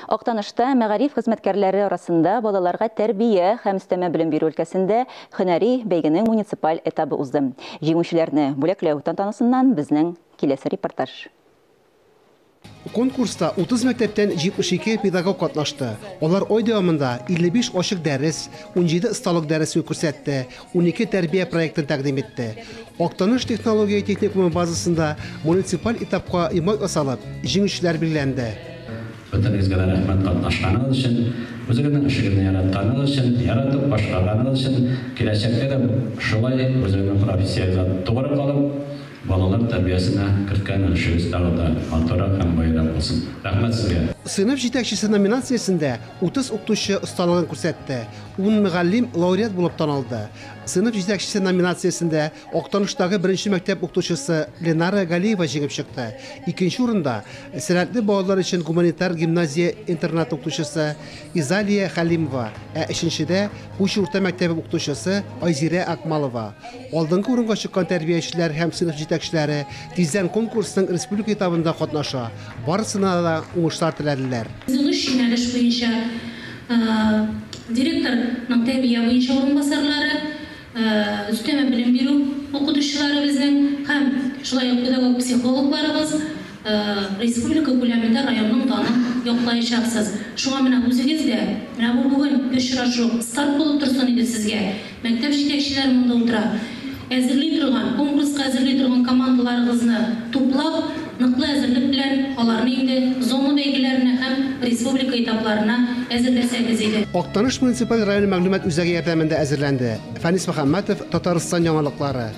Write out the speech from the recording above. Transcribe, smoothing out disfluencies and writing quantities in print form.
Актанышта мәгариф хезмәткәрләре арасында балаларга тәрбия һәм өстәмә белем бирү өлкәсендә һөнәри бәйгенең муниципаль этабы узды. Җиңүчеләрне бүләкләү тантанасыннан безнең киләсе репортаж. Конкурста 30 мәктәптән 72 педагог катнашты. Алар ай дәвамында 55 ачык дәрес, 17 осталык дәресе күрсәтте, 12 тәрбия проектын тәкъдим итте. Актаныш технология техникумы базасында муниципаль этапка йомгак ясалып, җиңүчеләр билгеләнде. Бөтенегезгә дә рәхмәт катнашканыгыз өчен, үзегезнең эшегезне яратканыгыз өчен, яратып башкарганыгыз өчен, киләчәктә дә шулай үзегезнең профессиягезгә тугры калып, балалар тәрбиясенә керткән өлешегез тагы да матуррак һәм баерак булсын. Рәхмәт сезгә. Сыйныф җитәкчесе номинациясендә 30 укытучы осталыгын күрсәтте, 10 мөгаллим лауреат булып танылды. Сыйныф җитәкчесе номинациясендә Актаныштагы беренче мәктәп укытучысы Ленара Галиева җиңеп чыкты. Икенче урында сәләтле балалар өчен гуманитар гимназия интернат укытучысы Изалия Хәлимова, ә өченчедә Пучы урта мәктәбе укытучысы Айзирә Акмалова. Алдынгы урынга чыккан тәрбиячеләр һәм сыйныф җитәкчеләре тиздән конкурсның республика этабында катнаша. Барысына да уңышлар теләделәр. Безнең өч юнәлеш буенча директорның тәрбия буенча урынбасарлары, өстәмә белем бирү укытучылары безнең һәм шулай ук педагог-психологларыбыз республика күләмендә районның данын яклаячаксыз. Шуңа менә үзегез дә, менә бу бүген очрашу старт булып торсын иде сезгә. Мәктәп җитәкчеләре монда утыра. Әзерли торган, конкурска әзерли торган командаларыгызны туплап, ныклы әзерлек белән аларны инде зона бәйгеләренә һәм республика этапларына әзерләсәгез иде. Актаныш муниципаль районы мәгълүмат үзәге ярдәмендә әзерләнде. Фәнис Мөхәммәтов, Татарстан яңалыклары.